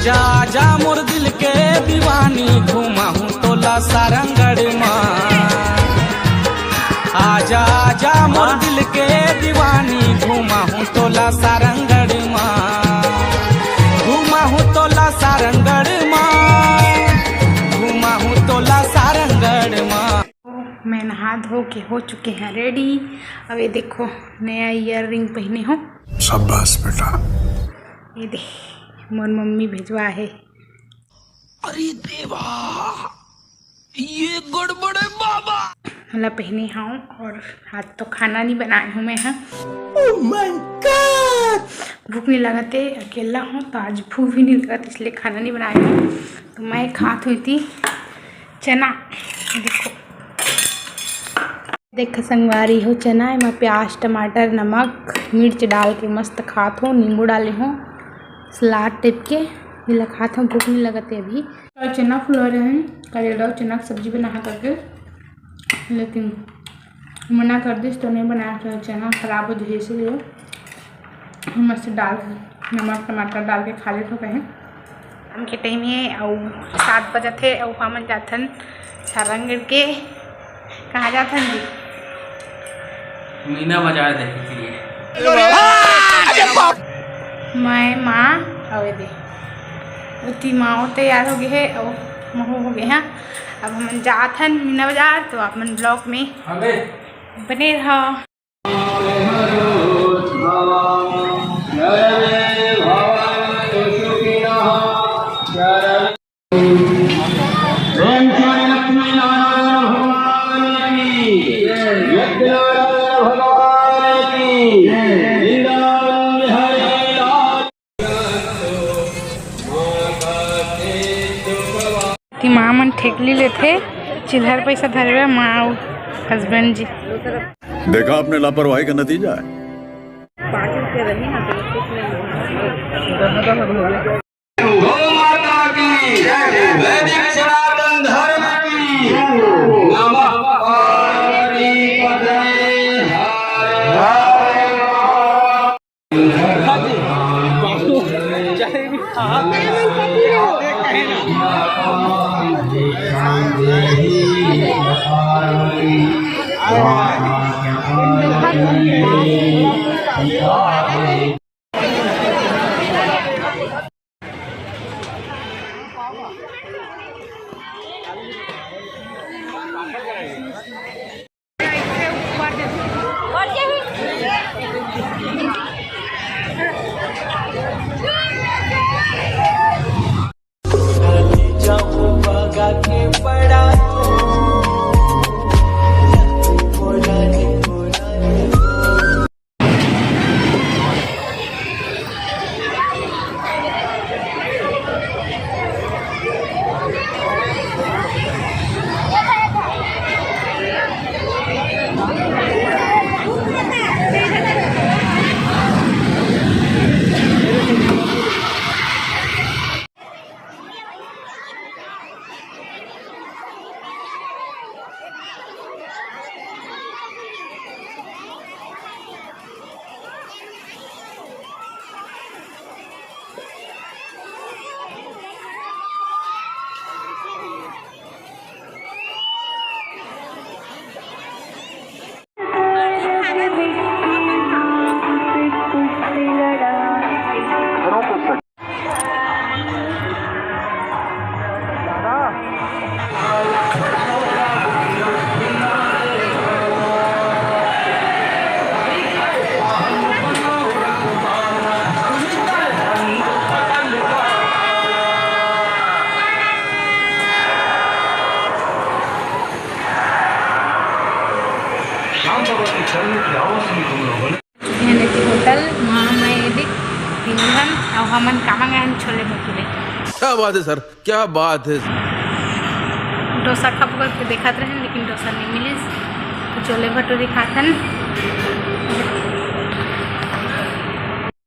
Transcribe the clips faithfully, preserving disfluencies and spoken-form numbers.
जा जा मोर दिल के दीवानी, घुमाहूँ तोला सारंगढ़ मा। आजा आजा मोर दिल के दीवानी, घुमाहूँ तोला सारंगढ़ मा। घुमाहूँ तोला सारंगढ़ मा, घुमाहूँ तोला सारंगढ़ मा। मैं नहा धो के हो चुके हैं रेडी। अब ये देखो, नया ईयर रिंग पहने हो। शाबाश बेटा। ये दे, मोर मम्मी भेजवा है। अरे देवा, ये गड़बड़ है बाबा। हला पहने हूँ और आज तो खाना नहीं बनाए हूँ मैं, हाँ। Oh my God! भूख नहीं लगते, अकेला हूँ तो आज भूख भी नहीं लगत, इसलिए खाना नहीं बनाए हूँ। तो मैं खात हुई थी चना। देखो, देख संगवारी हो, चना एमा प्याज, टमाटर, नमक, मिर्च डाल के मस्त खात हो, नींबू डाले हो सलाद टाइप के, ये ला खात हो। भूख नहीं लगत है अभी। और चना फुला रहे हैं, करेला और चना की सब्जी बना करके, लेकिन मना कर दिस तो नहीं बनाया, तो चना खराब हो जाए, इसीलिए मस्त डाल, नमक टमाटर डाल के खा लेथो कहे। शाम के टाइम हे अउ सात बजत हे अउ हमन जाथन सारंगढ़ के। कहाँ जाथन जी? मीना बाजार देखे के लिए। मैं, माँ अउ दे उती माँ तैयार हो गए हे अउ महू हो गए हैं। अब हमन जाथन मीना बाजार, तो आप मन ब्लॉग में अबे। बने रहो। कि माँ मन ठेकली लेथे, चिल्हर पैसा धरे हुए माँ अउ हस्बैंड जी। देखा आपने लापरवाही का नतीजा है। पाँच रुपया रही ना तो कुछ नहीं। गौ माता की, वैदिक सनातन धर्म की, नमः पार्वती पतये हर हर। श्याम बाबा के चरणों की आवाज में तुम लोगों ने चुके हैं लेके होटल, वहाँ मैं ये देख तीन घन और हमन कामा गए हैं छोले भटूरे। क्या बात है सर, क्या बात है। डोसा खाबो करके देखत रहे, लेकिन डोसा नहीं मिलिस, तो छोले भटूरे खाथन।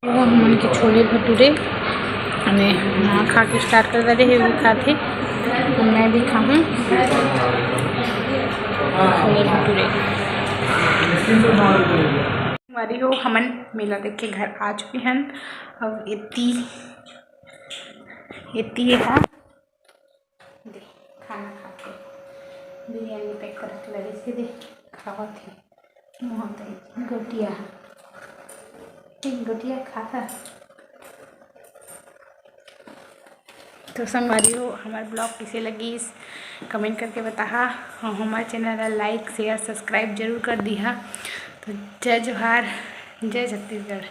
वो हमन के छोले भटूरे, अने माँ खा के स्टार्ट कर दे रहे, वो खाथे, तो मैं भी खाहूँ छोले भटूरे। हमारी हो, हमन मेला देख के घर आ चुके हैं। अब इतनी एती ये हा दे खाना खाथे, बिरयानी पैक करके लगे से दे खावत हे। मोहन दाई गोटिया, एक गोटिया खाता। तो संगवारी हो, हमार ब्लॉग किसे लगिस, कमेंट करके बताहा। और हमार चैनल ला लाइक, शेयर, सब्सक्राइब जरूर कर दिहा। तो जय जोहार, जय छत्तीसगढ़।